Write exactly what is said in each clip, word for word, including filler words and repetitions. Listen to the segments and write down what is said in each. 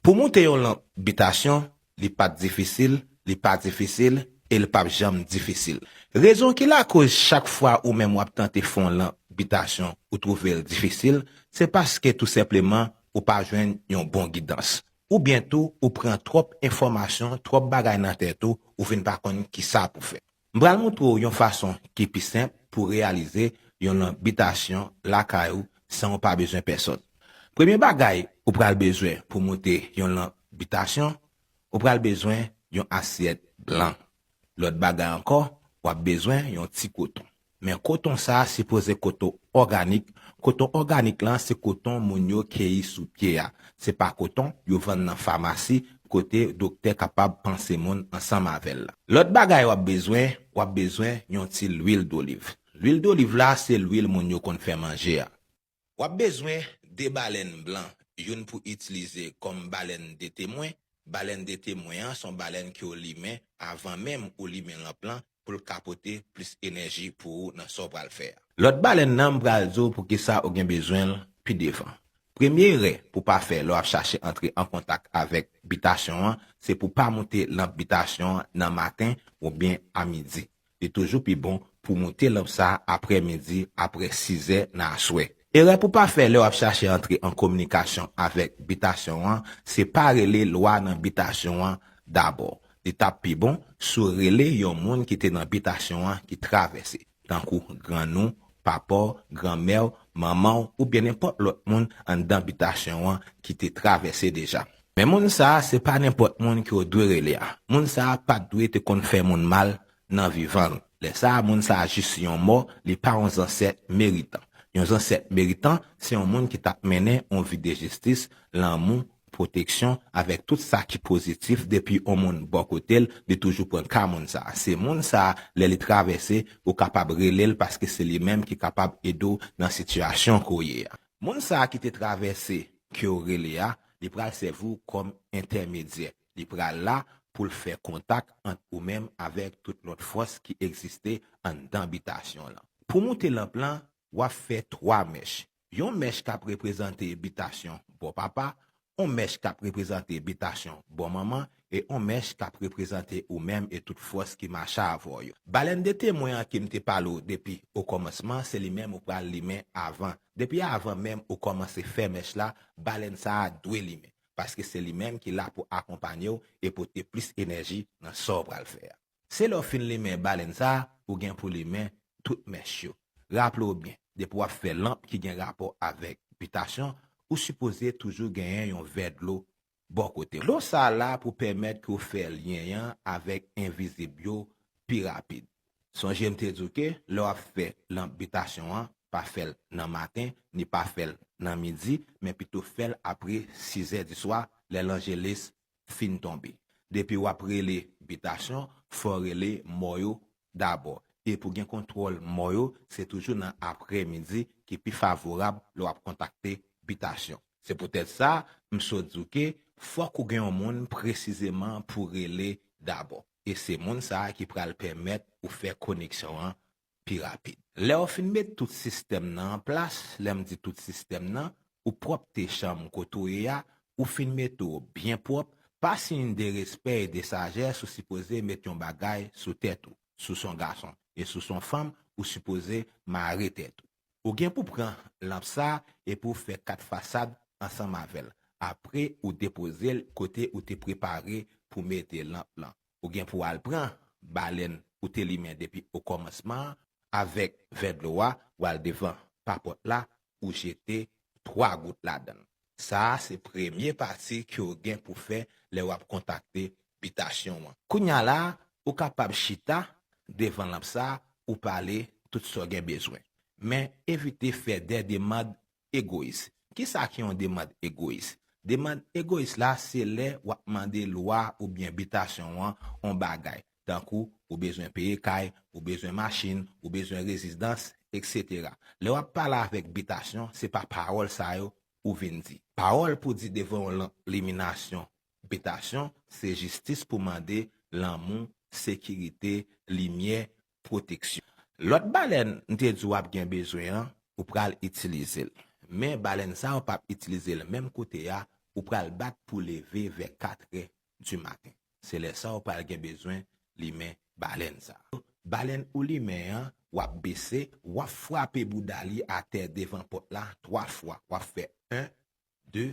Pou moute yon lanp bitasyon, li pa t difisil, li pa difisil, e li p ap janm difisil. Rezon ki lakoz chak fwa ou menm w ap tante fè yon lanp bitasyon, ou twouve l difisil, se paske tou senpleman ou pa jwenn yon bon gidans. Oubyen tou, ou pran twòp enfòmasyon, twòp bagay nan tèt ou, ou vin pa konn kisa pou fè. M pral montre w yon fason ki pi senp pou reyalize yon lanp bitasyon lakay ou san w pa bezwen pèsonn. Premye bagay ou pral bezwen pou moute yon lanp bitasyon, ou pral bezwen yon asyèt blan. Lòt bagay ankò, w ap bezwen yon ti koton. Men koton sa a sipoze koton òganik. Koton òganik lan se koton moun yo keyi sou pye a. Se pa koton yo vann nan famasi kote doktè kapab panse moun ansanm avè l la. Lòt bagay w ap bezwen, w ap bezwen yon ti lwil doliv. Lwil doliv la se lwil moun yo konn fè manje a. W ap bezwen de balèn blan, youn pou itilize kòm balèn de temwen. Balèn de temwen an se yon balèn ke w limen avan menm ou limen lanp lan pou l ka pote plis enèji pou ou nan sa w pral fè a. Lòt balèn nan, m pral di w poukisa ou gen bezwen l pi devan. Premye erè pou pa fè lè w ap chache antre an kontak avèk bitasyon an, se pou pa moute lanp bitasyon an nan maten oubyen a midi. Li toujou pi bon pou moute lanp sa a aprè midi, aprè sizè nan aswè. Erè pou pa fè lè w ap chache antre an kominikasyon avèk bitasyon an, se pa rele lwa nan bitasyon an dabò. Li t ap pi bon si w rele yon moun ki te nan bitasyon an ki travèse, tankou grann ou, papa w, granmè w, manman w, oubyen nenpòt lòt moun anndan bitasyon an ki te travèse deja. Men moun sa a, se pa nenpòt moun ke w dwe rele a. Moun sa a pa t dwe te konn fè moun mal nan vivan l. Lè sa a, moun sa a jis yon mò, li pa yon zansèt meritan. Yon zansèt meritan, se yon moun ki t ap mennen yon vi de jistis, lanmou, pwoteksyon, avèk tout sa ki pozitif. Depi yon moun bò kote l, li toujou pran ka moun sa a. Se moun sa a, lè li travèse, ou kapab rele l paske se li menm ki kapab ede w nan sitiyasyon ke w ye a. Moun sa a ki te travèse ke w rele a, li pral sèvi w kòm entèmedyè. Li pral la pou l fè kontak ant ou menm avèk tout lòt fòs ki egziste anndan bitasyon lan. Pou moute lanp lan, w ap fè twa mèch. Yon mèch k ap reprezante bitasyon bò papa, yon mèch k ap reprezante bitasyon bò manman, e yon mèch k ap reprezante ou menm e tout fòs ki mache avè w yo. Balèn de temwen an ke m te pale w depi okòmansman, se li menm ou pral limen avan. Depi avan menm ou kòmanse fè mèch la, balèn sa a dwe limen, paske se li menm ki la pou akonpanye w e pote plis enèji nan sa w pral fè a. Se lè w fin limen balèn sa a, ou gen pou limen tout mèch yo. Raple w byen, depi w ap fè lanp ki gen rapò avèk bitasyon, ou sipoze toujou genyen yon vè dlo bò kote w. Dlo sa a la pou pèmèt ke w fè lyen an avèk envizib yo pi rapid. Sonje m te di w ke lè w ap fè lanp bitasyon an, pa fè l nan maten, ni pa fè l nan midi, men pito fè l apre sizè di swa, lè lanjelis fin tonbe. Depi w ap rele bitasyon, fò w rele mò yo dabò. E pou gen kontwòl mò yo, se toujou nan aprèmidi ki pi favorab lè w ap kontakte bitasyon. Se poutèt sa, m sot di w ke fòk ou gen yon moun presizeman pou rele dabò. E se moun sa a ki pral pèmèt ou fè koneksyon an pi rapid. Lè w fin met tout sistèm nan an plas, lè m di tout sistèm nan, ou pwòpte chanm kote w ye a, ou fin mete w byen pwòp, pa siy de respè e de sajès, ou sipoze met yon bagay sou tèt ou. Si w se yon gason e si w se yon fanm, ou sipoze mare tèt ou. Ou gen pou pran lanp sa a epi w fè kat fasad ansanm avè l. Apre, ou depoze l kote ou te prepare pou mete lanp lan. Ou gen pou al pran balèn ou te limen depi okòmansman an, avèk vè dlo a, w al devan papòt la, ou jete twa gout ladan l. Sa a se premye pati ke w gen pou fè lè w ap kontakte bitasyon an. Kounye a la, ou kapab chita devan lanp sa a, ou pale tout sa w gen bezwen. Men evite fè de demann egoyis. Kisa ki yon demann egoyis? Demann egoyis la se lè w ap mande lwa oubyen bitasyon an yon bagay, tankou ou bezwen peye kay, ou bezwen machin, ou bezwen rezidans, etsetera. Lè w ap pale avèk bitasyon, se pa pawòl sa yo ou vin di. Pawòl pou di devan yon lan- liminasyon bitasyon, se jistis pou mande lanmou, sekirite, limyè, pwoteksyon. Lòt balèn m te di w ap gen bezwen an, ou pral itilize l. Men balèn sa a, ou p ap itilize l menm kote a ou pral bat pou leve vè katrè di maten. Se lè sa ou pral gen bezwen limen balèn sa. Balèn ou limen an, w ap bese, w ap frape bouda li atè devan pòt la twa fwa. W ap fè en, de,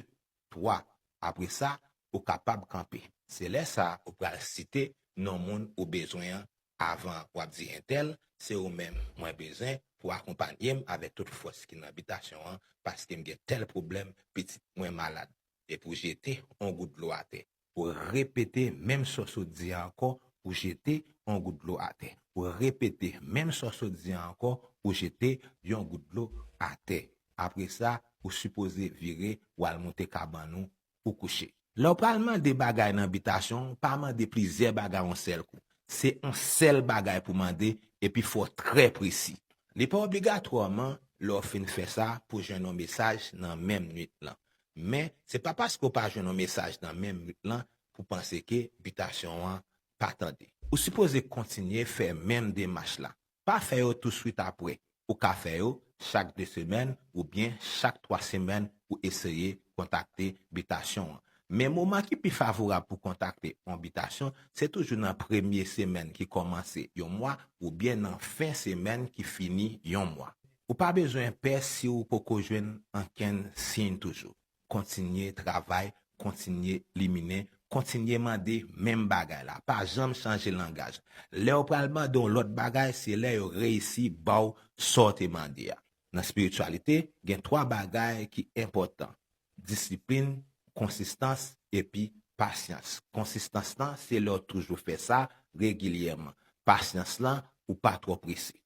twa. Apre sa, ou kapab kanpe. Se lè sa ou pral site non moun ou bezwen an avan w ap di entèl, se ou menm mwen bezwen pou akonpanye m avèk tout fòs ki nan bitasyon an, paske m gen tèl pwoblèm, pitit mwen malad. Epi w jete yon gout dlo atè. Ou repete menm sa w sot di an ankò, ou jete yon gout dlo atè. Ou repete menm sa w sot di an ankò, ou jete yon gout dlo atè. Apre sa, ou sipoze vire, w al moute kabann ou, ou kouche. Lè w pral mande bagay nan bitasyon w, pa mande plizyè bagay yon sèl kou. Se yon sèl bagay pou mande, epi fò w trè presi. Li pa obligatwaman lè w fin fè sa pou jwenn yon mesaj nan menm nwit lan. Men, se pa paske w pa jwenn yon mesaj nan menm nwit lan pou panse ke bitasyon an pa tande. Ou sipoze kontinye fè menm demach la. Pa fè yo touswit apre. Ou ka fè yo chak de semèn oubyen chak twa semèn ou eseye kontakte bitasyon an. Men moman ki pi favorab pou kontakte yon bitasyon, se toujou nan premye semèn ki kòmanse yon mwa oubyen nan fen semèn ki fini yon mwa. Ou pa bezwen pè si w poko jwenn ankenn siy toujou. Kontinye travay, kontinye liminen, kontinye mande menm bagay la. Pa janm chanje langaj. Lè yo pral mande yon lòt bagay, se lè yo reyisi ba w sa w te mande a. Nan espirityalite, gen twa bagay ki enpòtan: disiplin, konsistans, epi pasyans. Konsistans lan, se lè w toujou fè sa regilyèman. Pasyans lan, ou pa twò prese.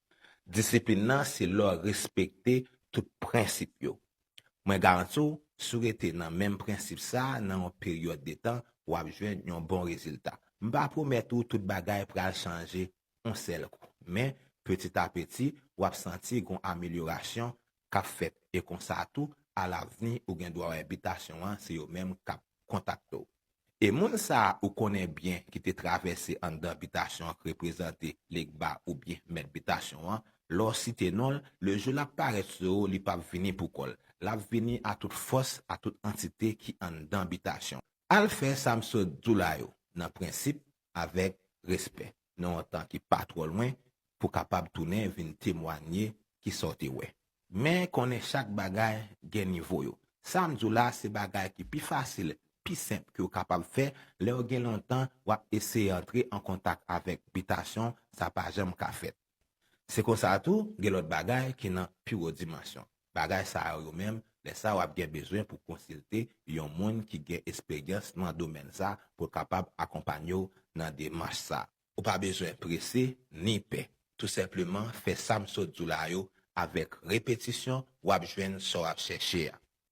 Disiplin nan, se lè w respekte tout prensip yo. Mwen garanti w, si w rete nan menm prensip sa a nan yon peryòd de tan, w ap jwenn yon bon rezilta. M pa pwomèt ou tout bagay pral chanje yon sèl kou, men peti a peti, w ap santi gen yon amelyorasyon k ap fèt. E konsa tou, alavni, ou gen dwa wè bitasyon an, se yo menm k ap kontakte w. E moun sa a ou konnen byen ki te travèse anndan bitasyon an k reprezante Legba oubyen mèt bitasyon an, lè w site non l, lejou l ap parèt sou ou, li p ap vini pou kò l. L ap vini a tout fòs, a tout antite ki anndan bitasyon. Al fè sa m sot di w la yo, nan prensip, avèk respè, nan yon tan ki pa twò lwen, pou kapab tounen vin temwanye kisa w te wè. Men konnen chak bagay gen nivo yo. Sa m di w la, se bagay ki pi fasil, pi senp ke w kapab fè lè w gen lontan w ap eseye antre an kontak avèk bitasyon, sa pa janm ka fèt. Se konsa tou, gen lòt bagay ki nan pi wo dimansyon. Bagay sa yo menm, lè sa w ap gen bezwen pou konsilte yon moun ki gen esperyans nan domèn sa pou l kapab akonpanye w nan demach sa. Ou pa bezwen prese ni pè. Tou senpleman, fè sa m sot di w la yo avèk repetisyon, w ap jwenn sa w ap chèche a.